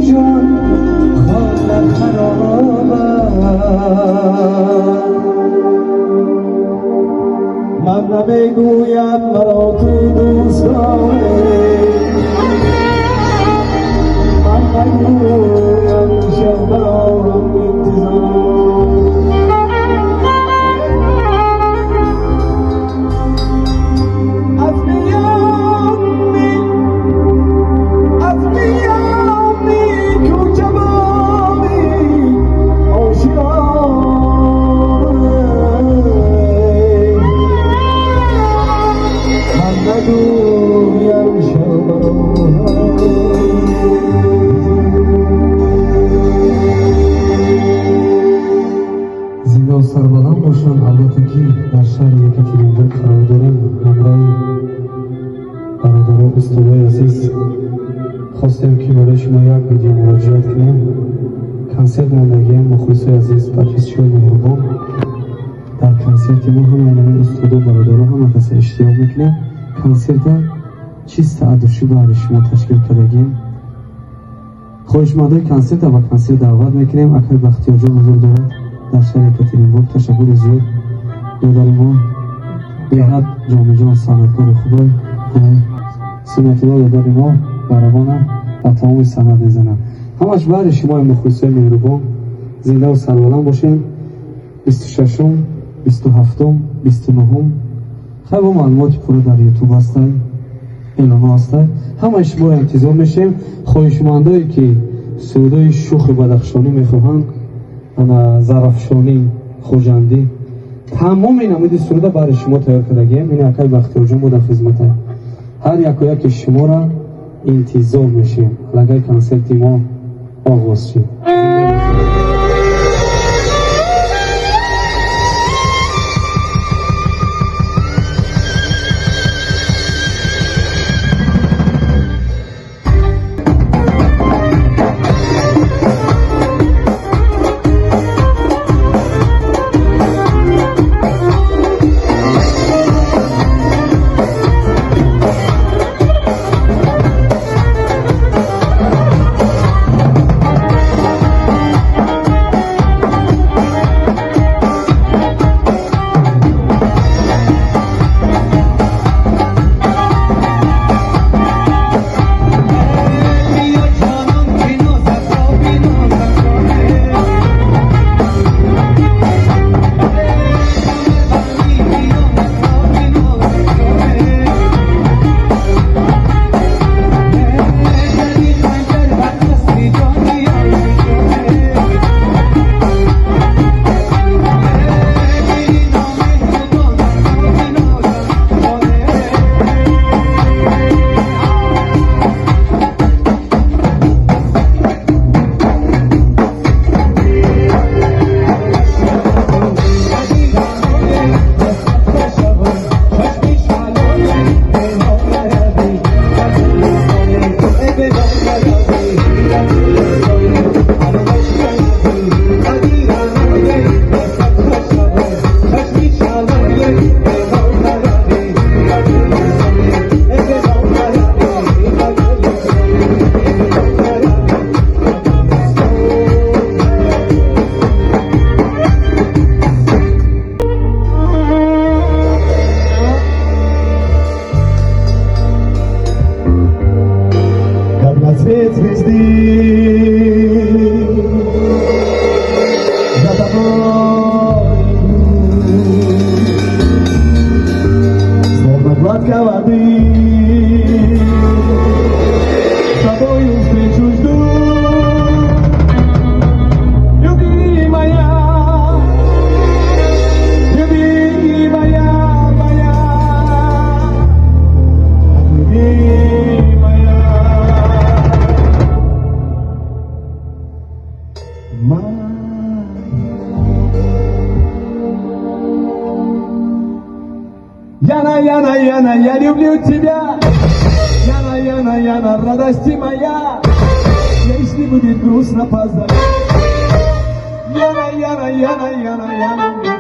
ҷон хона хароб аст. Ман намегӯям, маро ту дӯст дорӣ. Ман нагӯям, шаб баром интизор. Аз миёни, аз миёни кӯчабони ошиқон, ман нагӯям, шаб баром. Зиндаву сарбаланд бошанд. Албатта, ки дар шаҳри Екатеринбург қарор дорем. Ҳамроҳи бародаро, устодои азиз хостем, ки барои шумо як видео муроҷиат кунем. Консерт мондагием. Мухлисои азиз, подписчикои меҳрубон, дар консерти мо ҳамаи нами устоду бародаро, ҳама каса иштирок мекунем. Консерта чисто от души баҳри шумо ташкил кардагим. Хоҳишмандои консерта ба консерт даъват мекунем. Акай Бахтиёрҷон ҳузур дорад дар шаҳри Екатеринбург. Ташаккури зиёд, додари мо беҳад ҷомиҷон, санъаткори хубе. Суннатулло додари мо барабона ба тамоми санъат мезанад. Ҳамаш баҳри шумои мухлисои меҳрубон. Зиндаву сарбаланд бошем. 26-ум, 27-ум, 29-ум. Хай, бо маълумоти пурра дар Ютуб ҳастай, эълоно ҳастай. Ҳамаи шуморо интизор мешавем. Хоҳишмандое, ки сурудои шухи бадахшонӣ мехоҳанд, ана зарафшонӣ, хуҷандӣ, тамоми намуди суруда баҳри шумо тайёр кардагием. Ин акай Бахтиёрҷон мо дар хизмата. Ҳар яку яки шуморо интизор мешавем. Аллакай консерти мо оғоз шид. Биё, ҷонон, бинозатро бинозат кане. Камарбанди миёнатро бинозат кане. Зани ханҷар ба қасри ҷони ошиқоне. Дили номеҳрубонатро бинозат кане. Как на свет звезды за тобой иду, словно глотка воды, с тобою встречу жду. Любимая, любимая моя, любимая моя. Яна, Яна, Яна, я люблю тебя. Яна, Яна, Яна, радости моя. Если будет грустно, позови. Яна, Яна, Яна, Яна, Яна.